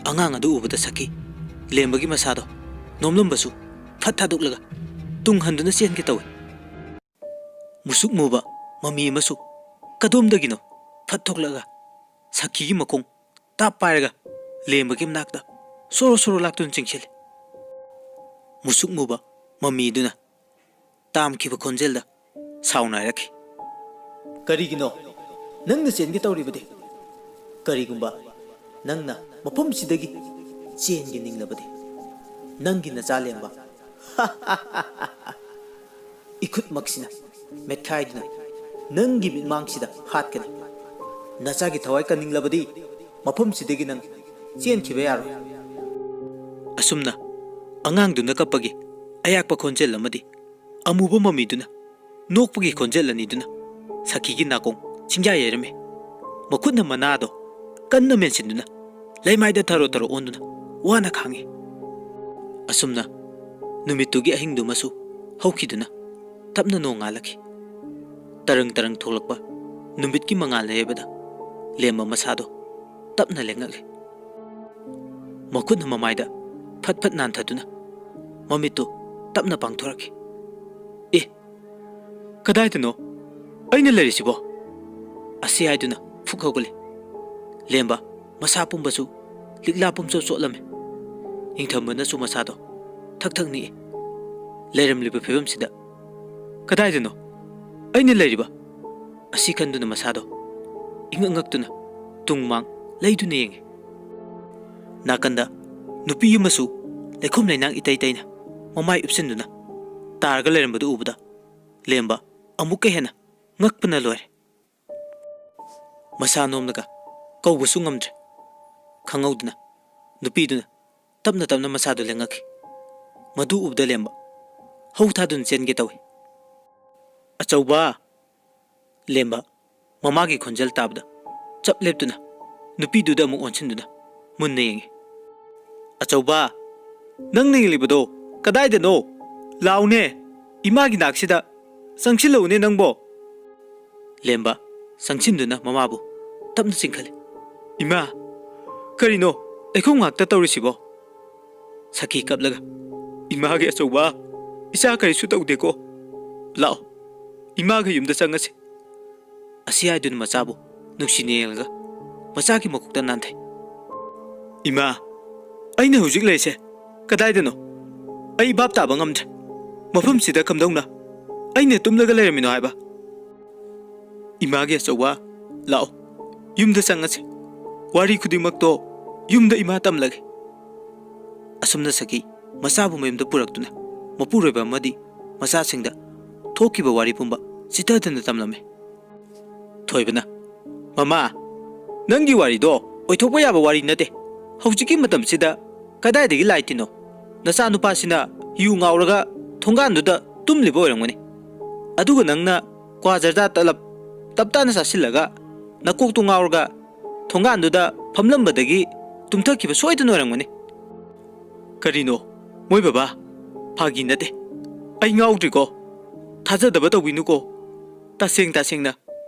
ꯑꯉꯥꯡ ꯑꯗꯨ ꯎꯕꯗ ꯁꯈꯤ ꯂꯦꯝꯕꯒꯤ ꯃꯁꯥꯗꯣ ꯅꯣꯝꯂꯝꯕꯁꯨ ꯐꯠ ꯊꯥꯗꯣꯛꯂꯒ ꯇꯨꯡ ꯍꯟꯗꯨꯅ ꯆꯦꯟꯒꯦ ꯇꯧꯏ꯫ ꯃꯨꯁꯨꯛ ꯃꯨꯕ ꯃꯃꯤ ꯑꯃꯁꯨ ꯀꯗꯣꯝꯗꯒꯤꯅꯣ ꯐꯠ ꯊꯣꯛꯂꯛꯑꯒ ꯁꯈꯤꯒꯤ ꯃꯈꯣꯡ ꯇꯥꯞ ꯄꯥꯏꯔꯒ ꯂꯦꯝꯕꯒꯤ ꯃꯅꯥꯛꯇ ꯁꯣꯔꯣ ꯁꯣꯔꯣ ꯂꯥꯛꯇꯨꯅ ꯆꯦꯟꯁꯤꯜꯂꯤ꯫ ꯃꯨꯁꯨꯛ ꯃꯨꯕ ꯃꯃꯤꯗꯨꯅ ꯇꯥꯝꯈꯤꯕ ꯈꯣꯟꯖꯦꯜꯗ ꯁꯥꯎꯅ ꯍꯥꯏꯔꯛꯈꯤ, "ꯀꯔꯤꯒꯤꯅꯣ ꯅꯪꯅ ꯆꯦꯟꯒꯦ ꯇꯧꯔꯤꯕꯗꯤ? ꯀꯔꯤꯒꯨꯝꯕ ꯅꯪꯅ ꯃꯐꯝꯁꯤꯗꯒꯤ ꯆꯦꯟꯒꯦ ꯅꯤꯡꯂꯕꯗꯤ, ꯅꯪꯒꯤ ꯅꯆꯥ ꯂꯦꯝꯕ ꯏꯈꯨꯠꯃꯛꯁꯤꯅ ꯃꯦꯠꯈꯥꯏꯗꯨꯅ ꯅꯪꯒꯤ ꯃꯤꯠꯃꯥꯡꯁꯤꯗ ꯍꯥꯠꯀꯅꯤ꯫ ꯅꯆꯥꯒꯤ ꯊꯋꯥꯏ ꯀꯟꯅꯤꯡꯂꯕꯗꯤ ꯃꯐꯝꯁꯤꯗꯒꯤ ꯅꯪ ꯆꯦꯟꯈꯤꯕ ꯌꯥꯔꯣꯏ꯫" ꯑꯁꯨꯝꯅ ꯑꯉꯥꯡꯗꯨꯅ ꯀꯞꯄꯒꯤ ꯑꯌꯥꯛꯄ ꯈꯣꯟꯖꯦꯜ ꯑꯃꯗꯤ ꯑꯃꯨꯕ ꯃꯃꯤꯗꯨꯅ ꯅꯣꯛꯄꯒꯤ ꯈꯣꯟꯖꯦꯜ ꯑꯅꯤꯗꯨꯅ ꯁꯈꯤꯒꯤ ꯅꯥꯀꯣꯡ ꯁꯤꯡꯌꯥ ꯌꯩꯔꯝꯃꯤ꯫ ꯃꯈꯨꯠꯅ ꯃꯅꯥꯗꯣ ꯀꯟꯅ ꯃꯦꯟꯁꯤꯟꯗꯨꯅ ꯂꯩꯃꯥꯏꯗ ꯊꯔꯣ ꯊꯔꯣ ꯑꯣꯟꯗꯨꯅ ꯋꯥꯅ ꯈꯥꯡꯉꯤ꯫ ꯑꯁꯨꯝꯅ ꯅꯨꯃꯤꯠꯇꯨꯒꯤ ꯑꯍꯤꯡꯗꯨꯃꯁꯨ ꯍꯧꯈꯤꯗꯨꯅ ꯇꯞꯅ ꯅꯣꯡ ꯉꯥꯜꯂꯛꯈꯤ꯫ ꯇꯔꯪ ꯇꯔꯪ ꯊꯣꯛꯂꯛꯄ ꯅꯨꯃꯤꯠꯀꯤ ꯃꯉꯥꯜꯅ ꯌꯩꯕꯗ ꯂꯦꯝꯕ ꯃꯁꯥꯗꯣ ꯇꯞꯅ ꯂꯦꯡꯉꯛꯂꯤ꯫ ꯃꯈꯨꯠꯅ ꯃꯃꯥꯏꯗ ꯐꯠ ꯐꯠ ꯅꯥꯟꯊꯗꯨꯅ ꯃꯃꯤꯠꯇꯨ ꯇꯞꯅ ꯄꯥꯡꯊꯣꯔꯛꯈꯤ꯫ "ꯑꯦ, ꯀꯗꯥꯏꯗꯅꯣ ꯑꯩꯅ ꯂꯩꯔꯤꯁꯤꯕꯣ?" ꯑꯁꯤ ꯍꯥꯏꯗꯨꯅ ꯐꯨꯛ ꯍꯧꯒꯠꯂꯤ꯫ ꯂꯦꯝꯕ ꯃꯁꯥ ꯄꯨꯝꯕꯁꯨ ꯂꯤꯛꯂꯥ ꯄꯨꯝꯆꯣꯠ ꯆꯣꯠꯂꯝꯃꯤ꯫ ꯅꯤꯡꯊꯝꯕꯅꯁꯨ ꯃꯁꯥꯗꯣ ꯊꯛ ꯊꯛ ꯅꯤꯛꯏ꯫ ꯂꯩꯔꯝꯂꯤꯕ ꯐꯤꯕꯝꯁꯤꯗ "ꯀꯗꯥꯏꯗꯅꯣ ꯑꯩꯅ ꯂꯩꯔꯤꯕ?" ꯑꯁꯤ ꯈꯟꯗꯨꯅ ꯃꯁꯥꯗꯣ ꯏꯉꯛ ꯉꯛꯇꯨꯅ ꯇꯨꯡ ꯃꯥꯡ ꯂꯩꯗꯨꯅ ꯌꯦꯡꯉꯤ꯫ ꯅꯥꯀꯟꯗ ꯅꯨꯄꯤ ꯑꯃꯁꯨ ꯂꯩꯈꯣꯝ ꯂꯩꯅꯥꯡ ꯏꯇꯩ ꯇꯩꯅ ꯃꯃꯥꯏ ꯎꯞꯁꯤꯟꯗꯨꯅ ꯇꯥꯔꯒ ꯂꯩꯔꯝꯕꯗꯨ ꯎꯕꯗ ꯂꯦꯝꯕ ꯑꯃꯨꯛꯀ ꯍꯦꯟꯅ ꯉꯛꯄꯅ ꯂꯣꯏꯔꯦ꯫ ꯃꯁꯥ ꯅꯣꯝꯂꯒ ꯀꯧꯕꯁꯨ ꯉꯝꯗ꯭ꯔꯦ꯫ ꯈꯪꯍꯧꯗꯅ ꯅꯨꯄꯤꯗꯨꯅ ꯇꯞꯅ ꯇꯞꯅ ꯃꯁꯥꯗꯨ ꯂꯦꯡꯉꯛꯈꯤ꯫ ꯃꯗꯨ ꯎꯕꯗ ꯂꯦꯝꯕ ꯍꯧ ꯊꯥꯗꯨꯅ ꯆꯦꯟꯒꯦ ꯇꯧꯏ꯫ "ꯑꯆꯧꯕ!" ꯂꯦꯝꯕ ꯃꯃꯥꯒꯤ ꯈꯣꯟꯖꯦꯜ ꯇꯥꯕꯗ ꯆꯞ ꯂꯦꯞꯇꯨꯅ ꯅꯨꯄꯤꯗꯨꯗ ꯑꯃꯨꯛ ꯑꯣꯟꯁꯤꯟꯗꯨꯅ ꯃꯨꯟꯅ ꯌꯦꯡꯉꯤ꯫ "ꯑꯆꯧꯕ, ꯅꯪꯅ ꯌꯦꯡꯂꯤꯕꯗꯣ ꯀꯗꯥꯏꯗꯅꯣ? ꯂꯥꯎꯅꯦ, ꯏꯃꯥꯒꯤ ꯅꯥꯛꯁꯤꯗ ꯆꯪꯁꯤꯜꯂꯛꯎꯅꯦ ꯅꯪꯕꯣ!" ꯂꯦꯝꯕ ꯆꯪꯁꯤꯟꯗꯨꯅ ꯃꯃꯥꯕꯨ ꯇꯞꯅ ꯆꯤꯡꯈꯠꯂꯤ꯫ "ꯏꯃꯥ, ꯀꯔꯤꯅꯣ ꯑꯩꯈꯣꯡ ꯉꯥꯛꯇ ꯇꯧꯔꯤꯁꯤꯕꯣ?" ꯁꯈꯤ ꯀꯞꯂꯒ, "ꯏꯃꯥꯒꯤ ꯑꯆꯧꯕ, ꯏꯆꯥ ꯀꯔꯤꯁꯨ ꯇꯧꯗꯦꯀꯣ꯫ ꯂꯥꯛꯑꯣ, ꯏꯃꯥꯒ ꯌꯨꯝꯗ ꯆꯪꯉꯁꯤ꯫" ꯑꯁꯤ ꯍꯥꯏꯗꯨꯅ ꯃꯆꯥꯕꯨ ꯅꯨꯡꯁꯤꯅ ꯌꯦꯡꯂꯒ ꯃꯆꯥꯒꯤ ꯃꯀꯣꯛꯇ ꯅꯥꯟꯊꯩ꯫ "ꯏꯃꯥ, ꯑꯩꯅ ꯍꯧꯖꯤꯛ ꯂꯩꯔꯤꯁꯦ ꯀꯗꯥꯏꯗꯅꯣ? ꯑꯩ ꯚꯥꯞ ꯇꯥꯕ ꯉꯝꯗ꯭ꯔꯦ꯫ ꯃꯐꯝꯁꯤꯗ ꯀꯝꯗꯧꯅ ꯑꯩꯅ ꯇꯨꯝꯂꯒ ꯂꯩꯔꯝꯃꯤꯅꯣ ꯍꯥꯏꯕ?" "ꯏꯃꯥꯒꯤ ꯑꯆꯧꯕ, ꯂꯥꯛꯑꯣ, ꯌꯨꯝꯗ ꯆꯪꯉꯁꯤ꯫ ꯋꯥꯔꯤ ꯈꯨꯗꯤꯡꯃꯛꯇꯣ ꯌꯨꯝꯗ ꯏꯃꯥ ꯇꯝꯂꯒꯦ꯫" ꯑꯁꯨꯝꯅ ꯁꯈꯤ ꯃꯆꯥꯕꯨ ꯃꯌꯨꯝꯗ ꯄꯨꯔꯛꯇꯨꯅ ꯃꯄꯨꯔꯣꯏꯕ ꯑꯃꯗꯤ ꯃꯆꯥꯁꯤꯡꯗ ꯊꯣꯛꯈꯤꯕ ꯋꯥꯔꯤ ꯄꯨꯝꯕ ꯆꯤꯊꯗꯅ ꯇꯝꯂꯝꯃꯤ꯫ ꯊꯣꯏꯕꯅ, "ꯃꯃꯥ, ꯅꯪꯒꯤ ꯋꯥꯔꯤꯗꯣ ꯑꯣꯏꯊꯣꯛꯄ ꯌꯥꯕ ꯋꯥꯔꯤ ꯅꯠꯇꯦ꯫ ꯍꯧꯖꯤꯛꯀꯤ ꯃꯇꯝꯁꯤꯗ ꯀꯗꯥꯏꯗꯒꯤ ꯂꯥꯏ ꯇꯤꯟꯅꯣ? ꯅꯆꯥꯅꯨꯄꯥꯁꯤꯅ ꯌꯨ ꯉꯥꯎꯔꯒ ꯊꯣꯡꯒꯥꯟꯗꯨꯗ ꯇꯨꯝꯂꯤꯕ ꯑꯣꯏꯔꯝꯒꯅꯤ꯫ ꯑꯗꯨꯒ ꯅꯪꯅ ꯀ꯭ꯋꯥ ꯖꯔꯗꯥ ꯇꯂꯞ ꯇꯞ ꯇꯥꯅ ꯆꯥꯁꯤꯜꯂꯒ ꯅꯀꯣꯛꯇꯨ ꯉꯥꯎꯔꯒ ꯊꯣꯡꯒꯥꯟꯗꯨꯗ ꯐꯝꯂꯝꯕꯗꯒꯤ ꯇꯨꯝꯊꯈꯤꯕ ꯁꯣꯏꯗꯅ ꯑꯣꯏꯔꯝꯒꯅꯤ꯫" "ꯀꯔꯤꯅꯣ ꯃꯣꯏ ꯕꯕꯥ? ꯐꯥꯒꯤ ꯅꯠꯇꯦ꯫ ꯑꯩ ꯉꯥꯎꯗ꯭ꯔꯤꯀꯣ꯫ ꯊꯥꯖꯗꯕ ꯇꯧꯕꯤꯅꯨꯀꯣ꯫ ꯇꯁꯦꯡ ꯇꯁꯦꯡꯅ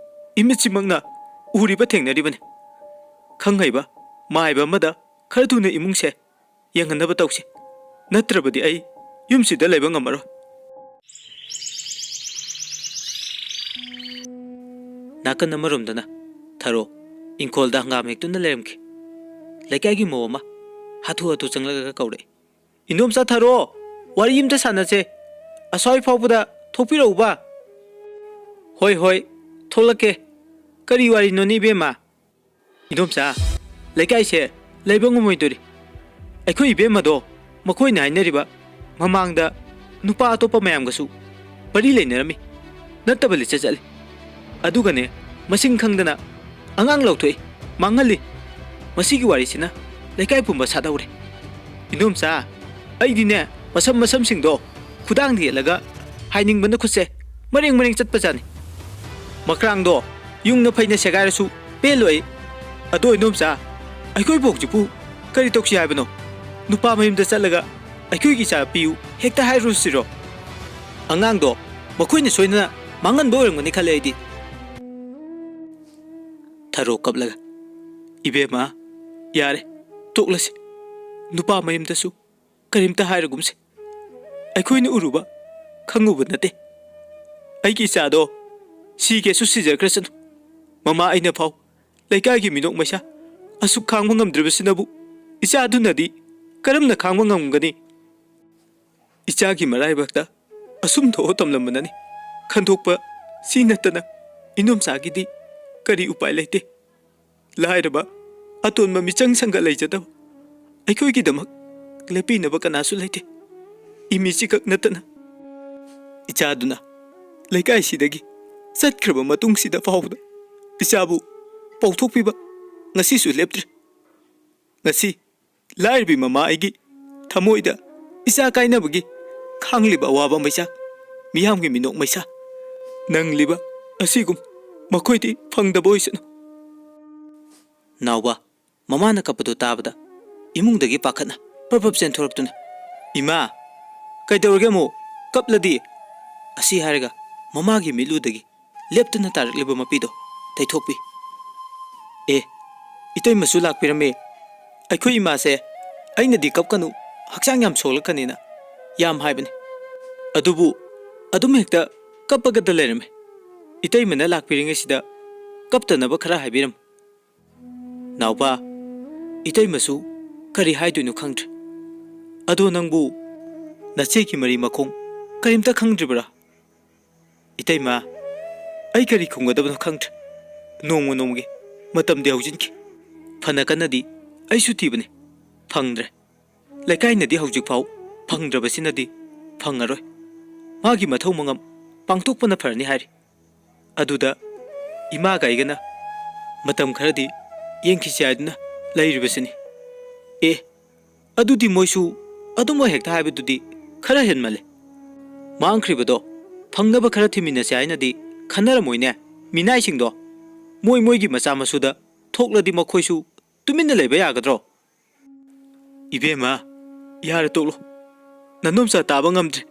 ꯏꯃꯤꯠꯁꯤꯃꯛꯅ ꯎꯔꯤꯕ ꯊꯦꯡꯅꯔꯤꯕꯅꯤ꯫ ꯈꯪ ꯍꯩꯕ ꯃꯥꯏꯕ ꯑꯃꯗ ꯈꯔ ꯊꯨꯅ ꯏꯃꯨꯡꯁꯦ ꯌꯦꯡꯍꯟꯅꯕ ꯇꯧꯁꯤ꯫ ꯅꯠꯇ꯭ꯔꯕꯗꯤ ꯑꯩ ꯌꯨꯝꯁꯤꯗ ꯂꯩꯕ ꯉꯝꯃꯔꯣꯏ꯫" ꯅꯥꯀꯟ ꯑꯃꯔꯣꯝꯗꯅ ꯊꯔꯣ ꯏꯪꯈꯣꯜꯗ ꯍꯪꯒꯥꯝ ꯍꯦꯛꯇꯨꯅ ꯂꯩꯔꯝꯈꯤ꯫ ꯂꯩꯀꯥꯏꯒꯤ ꯃꯧ ꯑꯃ ꯍꯥꯊꯨ ꯍꯥꯊꯨ ꯆꯪꯂꯛꯂꯒ ꯀꯧꯔꯛꯏ꯫ "ꯏꯟꯗꯣꯝꯆꯥ ꯊꯔꯣ, ꯋꯥꯔꯤ ꯑꯝꯇ ꯁꯥꯟꯅꯁꯦ꯫ ꯑꯁ꯭ꯋꯥꯏ ꯐꯥꯎꯕꯗ ꯊꯣꯛꯄꯤꯔꯛꯎꯕ꯫" "ꯍꯣꯏ, ꯍꯣꯏ, ꯊꯣꯛꯂꯛꯀꯦ꯫ ꯀꯔꯤ ꯋꯥꯔꯤꯅꯣꯅꯦ ꯏꯕꯦꯝꯃ?" "ꯏꯟꯗꯣꯝꯆꯥ, ꯂꯩꯀꯥꯏꯁꯦ ꯂꯩꯕ ꯉꯝꯃꯣꯏꯗꯣꯔꯤ꯫ ꯑꯩꯈꯣꯏ ꯏꯕꯦꯝꯃꯗꯣ ꯃꯈꯣꯏꯅ ꯍꯥꯏꯅꯔꯤꯕ ꯃꯃꯥꯡꯗ ꯅꯨꯄꯥ ꯑꯇꯣꯞꯄ ꯃꯌꯥꯝꯒꯁꯨ ꯃꯔꯤ ꯂꯩꯅꯔꯝꯃꯤ꯫ ꯅꯠꯇꯕ ꯂꯤꯆꯠ ꯆꯠꯂꯤ꯫ ꯑꯗꯨꯒꯅꯦ, ꯃꯁꯤꯡ ꯈꯪꯗꯅ ꯑꯉꯥꯡ ꯂꯧꯊꯣꯛꯏ, ꯃꯥꯡꯍꯜꯂꯤ꯫ ꯃꯁꯤꯒꯤ ꯋꯥꯔꯤꯁꯤꯅ ꯂꯩꯀꯥꯏ ꯄꯨꯝꯕ ꯁꯥꯠꯍꯧꯔꯦ꯫ ꯏꯟꯗꯣꯝꯆꯥ, ꯑꯩꯗꯤꯅꯦ, ꯃꯁꯝ ꯃꯁꯝꯁꯤꯡꯗꯣ ꯈꯨꯗꯥꯡꯗ ꯌꯦꯠꯂꯒ ꯍꯥꯏꯅꯤꯡꯕꯅ ꯈꯨꯠꯁꯦ ꯃꯔꯦꯡ ꯃꯔꯦꯡ ꯆꯠꯄꯖꯥꯠꯅꯤ꯫ ꯃꯈ꯭ꯔꯥꯡꯗꯣ ꯌꯨꯡꯅ ꯐꯩꯅ ꯁꯦꯒꯥꯏꯔꯁꯨ ꯄꯦꯜꯂꯣꯏ꯫ ꯑꯗꯣ ꯏꯅꯣꯝꯆꯥ, ꯑꯩꯈꯣꯏꯕꯨ ꯍꯧꯖꯤꯛꯄꯨ ꯀꯔꯤ ꯇꯧꯁꯤ ꯍꯥꯏꯕꯅꯣ? ꯅꯨꯄꯥ ꯃꯌꯨꯝꯗ ꯆꯠꯂꯒ ꯑꯩꯈꯣꯏꯒꯤ ꯏꯆꯥ ꯄꯤꯌꯨ ꯍꯦꯛꯇ ꯍꯥꯏꯔꯨꯁꯤꯔꯣ? ꯑꯉꯥꯡꯗꯣ ꯃꯈꯣꯏꯅ ꯁꯣꯏꯗꯅ ꯃꯥꯡꯍꯟꯕ ꯑꯣꯏꯔꯝꯒꯅꯤ ꯈꯜꯂꯦ ꯑꯩꯗꯤ꯫ ꯊꯔꯣ ꯀꯞꯂꯒ, "ꯏꯕꯦꯝꯃ, ꯌꯥꯔꯦ, ꯇꯣꯛꯂꯁꯤ꯫ ꯅꯨꯄꯥ ꯃꯌꯨꯝꯗꯁꯨ ꯀꯔꯤꯝꯇ ꯍꯥꯏꯔꯒꯨꯝꯁꯤ꯫ ꯑꯩꯈꯣꯏꯅ ꯎꯔꯨꯕ, ꯈꯪꯉꯨꯕ ꯅꯠꯇꯦ꯫ ꯑꯩꯒꯤ ꯏꯆꯥꯗꯣ ꯁꯤꯒꯦꯁꯨ ꯁꯤꯖꯈ꯭ꯔꯁꯅꯨ꯫ ꯃꯃꯥ ꯑꯩꯅ ꯐꯥꯎ ꯂꯩꯀꯥꯏꯒꯤ ꯃꯤꯅꯣꯛ ꯃꯩꯁꯥ ꯑꯁꯨꯛ ꯈꯥꯡꯕ ꯉꯝꯗ꯭ꯔꯤꯕꯁꯤꯅꯕꯨ ꯏꯆꯥꯗꯨꯅꯗꯤ ꯀꯔꯝꯅ ꯈꯥꯡꯕ ꯉꯝꯒꯅꯤ? ꯏꯆꯥꯒꯤ ꯃꯔꯥꯏꯕꯛꯇ ꯑꯁꯨꯝ ꯊꯣꯛꯑ ꯇꯝꯂꯝꯕꯅꯅꯤ꯫ ꯈꯟꯗꯣꯛꯄ ꯁꯤ ꯅꯠꯇꯅ ꯏꯅꯣꯝꯆꯥꯒꯤꯗꯤ ꯀꯔꯤ ꯎꯄꯥꯏ ꯂꯩꯇꯦ꯫ ꯂꯥꯏꯔꯕ ꯑꯇꯣꯟꯕ ꯃꯤꯆꯪ ꯁꯪꯒ ꯂꯩꯖꯗꯕ ꯑꯩꯈꯣꯏꯒꯤꯗꯃꯛ ꯂꯦꯞꯄꯤꯅꯕ ꯀꯅꯥꯁꯨ ꯂꯩꯇꯦ, ꯏꯃꯤꯁꯤꯈꯛ ꯅꯠꯇꯅ꯫" ꯏꯆꯥꯗꯨꯅ ꯂꯩꯀꯥꯏꯁꯤꯗꯒꯤ ꯆꯠꯈ꯭ꯔꯕ ꯃꯇꯨꯡꯁꯤꯗ ꯐꯥꯎꯕꯗ ꯏꯆꯥꯕꯨ ꯄꯧꯊꯣꯛꯄꯤꯕ ꯉꯁꯤꯁꯨ ꯂꯦꯞꯇ꯭ꯔꯤ꯫ ꯉꯁꯤ ꯂꯥꯏꯔꯕꯤ ꯃꯃꯥ ꯑꯩꯒꯤ ꯊꯃꯣꯏꯗ ꯏꯆꯥ ꯀꯥꯏꯅꯕꯒꯤ ꯈꯥꯡꯂꯤꯕ ꯑꯋꯥꯕ ꯃꯩꯁꯥ, ꯃꯤꯌꯥꯝꯒꯤ ꯃꯤꯅꯣꯛ ꯃꯩꯁꯥ ꯅꯪꯂꯤꯕ ꯑꯁꯤꯒꯨꯝ ꯃꯈꯣꯏꯗꯤ ꯐꯪꯗꯕ ꯑꯣꯏꯁꯅꯨ꯫ ꯅꯥꯎꯕ, ꯃꯃꯥꯅ ꯀꯞꯄꯗꯨ ꯇꯥꯕꯗ ꯏꯃꯨꯡꯗꯒꯤ ꯄꯥꯈꯠꯅ ꯄ꯭ꯔꯞ ꯄ꯭ꯔꯞ ꯆꯦꯟꯊꯣꯔꯛꯇꯨꯅ, "ꯏꯃꯥ, ꯀꯩꯗꯧꯔꯒꯦ ꯑꯃꯨꯛ? ꯀꯞꯂꯗꯤ?" ꯑꯁꯤ ꯍꯥꯏꯔꯒ ꯃꯃꯥꯒꯤ ꯃꯤꯠꯂꯨꯗꯒꯤ ꯂꯦꯞꯇꯅ ꯇꯥꯔꯛꯂꯤꯕ ꯃꯄꯤꯗꯣ ꯇꯩꯊꯣꯛꯄꯤ꯫ "ꯑꯦ, ꯏꯇꯩꯃꯁꯨ ꯂꯥꯛꯄꯤꯔꯝꯃꯦ꯫ ꯑꯩꯈꯣꯏ ꯏꯃꯥꯁꯦ ꯑꯩꯅꯗꯤ ꯀꯞꯀꯅꯨ, ꯍꯛꯆꯥꯡ ꯌꯥꯝ ꯁꯣꯛꯂꯛꯀꯅꯤꯅ ꯌꯥꯝ ꯍꯥꯏꯕꯅꯤ꯫ ꯑꯗꯨꯕꯨ ꯑꯗꯨꯝ ꯍꯦꯛꯇ ꯀꯞꯄꯒꯗ ꯂꯩꯔꯝꯃꯦ꯫ ꯏꯇꯩꯃꯅ ꯂꯥꯛꯄꯤꯔꯤꯉꯩꯁꯤꯗ ꯀꯞꯇꯅꯕ ꯈꯔ ꯍꯥꯏꯕꯤꯔꯝꯃꯨ꯫" ꯅꯥꯎꯕ, ꯏꯇꯩꯃꯁꯨ ꯀꯔꯤ ꯍꯥꯏꯗꯣꯏꯅꯣ ꯈꯪꯗ꯭ꯔꯦ꯫ "ꯑꯗꯣ ꯅꯪꯕꯨ ꯅꯆꯦꯒꯤ ꯃꯔꯤ ꯃꯈꯣꯡ ꯀꯔꯤꯝꯇ ꯈꯪꯗ꯭ꯔꯤꯕꯔꯥ?" "ꯏꯇꯩꯃ, ꯑꯩ ꯀꯔꯤ ꯈꯨꯝꯒꯗꯕꯅꯣ ꯈꯪꯗ꯭ꯔꯦ꯫ ꯅꯣꯡꯃ ꯅꯣꯡꯃꯒꯤ ꯃꯇꯝꯗꯤ ꯍꯧꯖꯤꯟꯈꯤ꯫ ꯐꯅ ꯀꯟꯅꯗꯤ ꯑꯩꯁꯨ ꯊꯤꯕꯅꯤ, ꯐꯪꯗ꯭ꯔꯦ꯫ ꯂꯩꯀꯥꯏꯅꯗꯤ ꯍꯧꯖꯤꯛꯐꯥꯎ ꯐꯪꯗ꯭ꯔꯕꯁꯤꯅꯗꯤ ꯐꯪꯉꯔꯣꯏ꯫ ꯃꯥꯒꯤ ꯃꯊꯧ ꯃꯉꯝ ꯄꯥꯡꯊꯣꯛꯄꯅ ꯐꯔꯅꯤ ꯍꯥꯏꯔꯤ꯫ ꯑꯗꯨꯗ ꯏꯃꯥꯒ ꯑꯩꯒꯅ ꯃꯇꯝ ꯈꯔꯗꯤ ꯌꯦꯡꯈꯤꯁꯤ ꯍꯥꯏꯗꯨꯅ ꯂꯩꯔꯤꯕꯁꯤꯅꯤ꯫" "ꯑꯦ, ꯑꯗꯨꯗꯤ ꯃꯣꯏꯁꯨ ꯑꯗꯨꯝꯕ ꯍꯦꯛꯇ ꯍꯥꯏꯕꯗꯨꯗꯤ ꯈꯔ ꯍꯦꯟꯃꯜꯂꯦ꯫ ꯃꯥꯡꯈ꯭ꯔꯤꯕꯗꯣ ꯐꯪꯅꯕ ꯈꯔ ꯊꯤꯃꯤꯟꯅꯁꯦ ꯍꯥꯏꯅꯗꯤ ꯈꯟꯅꯔꯝꯃꯣꯏꯅꯦ꯫ ꯃꯤꯅꯥꯏꯁꯤꯡꯗꯣ ꯃꯣꯏ ꯃꯣꯏꯒꯤ ꯃꯆꯥ ꯃꯁꯨꯗ ꯊꯣꯛꯂꯗꯤ ꯃꯈꯣꯏꯁꯨ ꯇꯨꯃꯤꯟꯅ ꯂꯩꯕ ꯌꯥꯒꯗ꯭ꯔꯣ? ꯏꯕꯦꯝꯃ, ꯌꯥꯔꯦ, ꯇꯣꯛꯂꯣ꯫ ꯅꯅꯣꯝꯆꯥ ꯇꯥꯕ ꯉꯝꯗ꯭ꯔꯦ꯫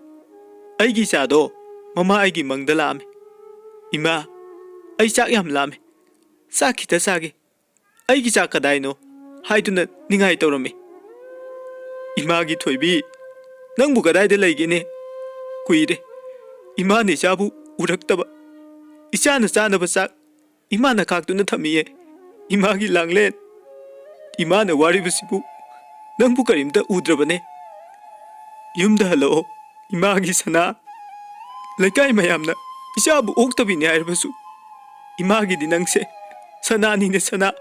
ꯑꯩꯒꯤ ꯏꯆꯥꯗꯣ ꯃꯃꯥ ꯑꯩꯒꯤ ꯃꯪꯗ ꯂꯥꯛꯑꯝꯃꯤ꯫ "ꯏꯃꯥ, ꯑꯩ ꯆꯥꯛ ꯌꯥꯝ ꯂꯥꯝꯃꯤ꯫ ꯆꯥꯛ ꯈꯤꯇ ꯆꯥꯒꯦ꯫ ꯑꯩꯒꯤ ꯆꯥꯛ ꯀꯗꯥꯏꯅꯣ?" ꯍꯥꯏꯗꯨꯅ ꯅꯤꯡꯉꯥꯏ ꯇꯧꯔꯝꯃꯤ꯫ "ꯏꯃꯥꯒꯤ ꯊꯣꯏꯕꯤ, ꯅꯪꯕꯨ ꯀꯗꯥꯏꯗ ꯂꯩꯒꯦꯅꯦ? ꯀꯨꯏꯔꯦ꯫ ꯏꯃꯥꯅ ꯏꯆꯥꯕꯨ ꯎꯔꯛꯇꯕ꯫ ꯏꯆꯥꯅ ꯆꯥꯅꯕ ꯆꯥꯛ ꯏꯃꯥꯅ ꯈꯥꯛꯇꯨꯅ ꯊꯝꯃꯤꯌꯦ꯫ ꯏꯃꯥꯒꯤ ꯂꯥꯡꯂꯦꯟ, ꯏꯃꯥꯅ ꯋꯥꯔꯤꯕꯁꯤꯕꯨ ꯅꯪꯕꯨ ꯀꯔꯤꯝꯇ ꯎꯗ꯭ꯔꯕꯅꯦ꯫ ꯌꯨꯝꯗ ꯍꯜꯂꯛꯑꯣ, ꯏꯃꯥꯒꯤ ꯁꯅꯥ꯫ ꯂꯩꯀꯥꯏ ꯃꯌꯥꯝꯅ ꯏꯆꯥꯕꯨ ꯑꯣꯛꯇꯕꯤꯅꯤ ꯍꯥꯏꯔꯕꯁꯨ, ꯏꯃꯥꯒꯤꯗꯤ ꯅꯪꯁꯦ ꯁꯅꯥꯅꯤꯅꯦ, ꯁꯅꯥ"꯫